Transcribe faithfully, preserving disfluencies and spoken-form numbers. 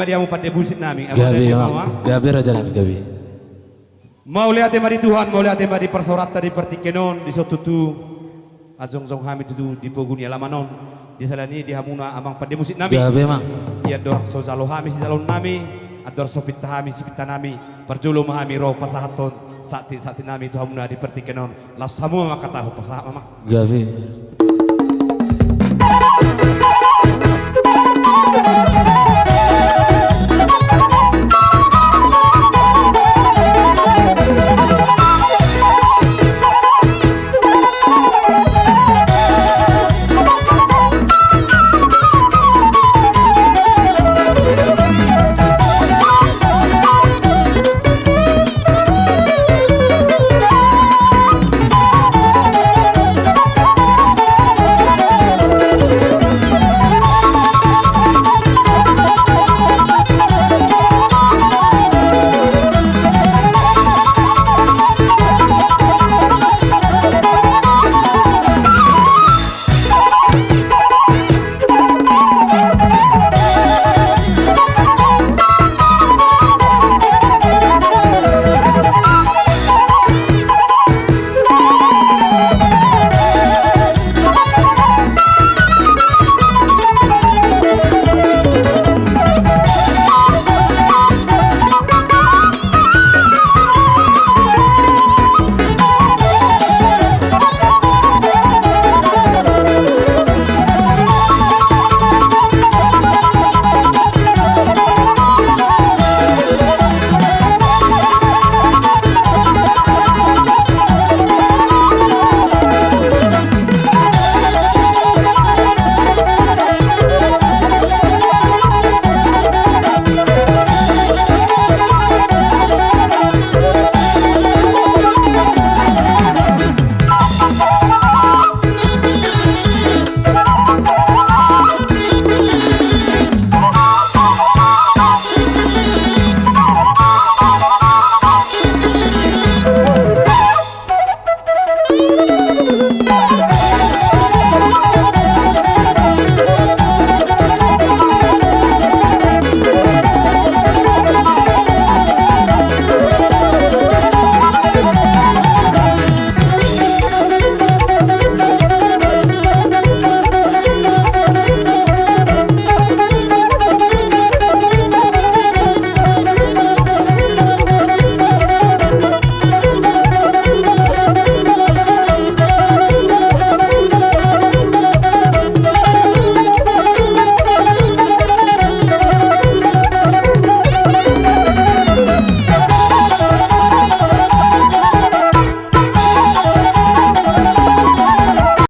ma di hamu pande musik nami. Gabe, Amang. Gabe, raja nami, gabe. Mauliate ma di Tuhan, mauliate ma di parsaoranta di partingkian on, dison tutu. Jongjong hami tutu di pogu ni alaman on. Di sala ni i di hamuna amang pande musik nami. Gabe, Amang. Ia andorang so jalo hami sijaloon nami, andorang so pinta hami sipinta nami. Parjolo ma hami ro pasahathon santi-santi nami tu hamuna di partingkian on. Laos hamu ma mangkatahon, pasahat ma, Amang. Gabe.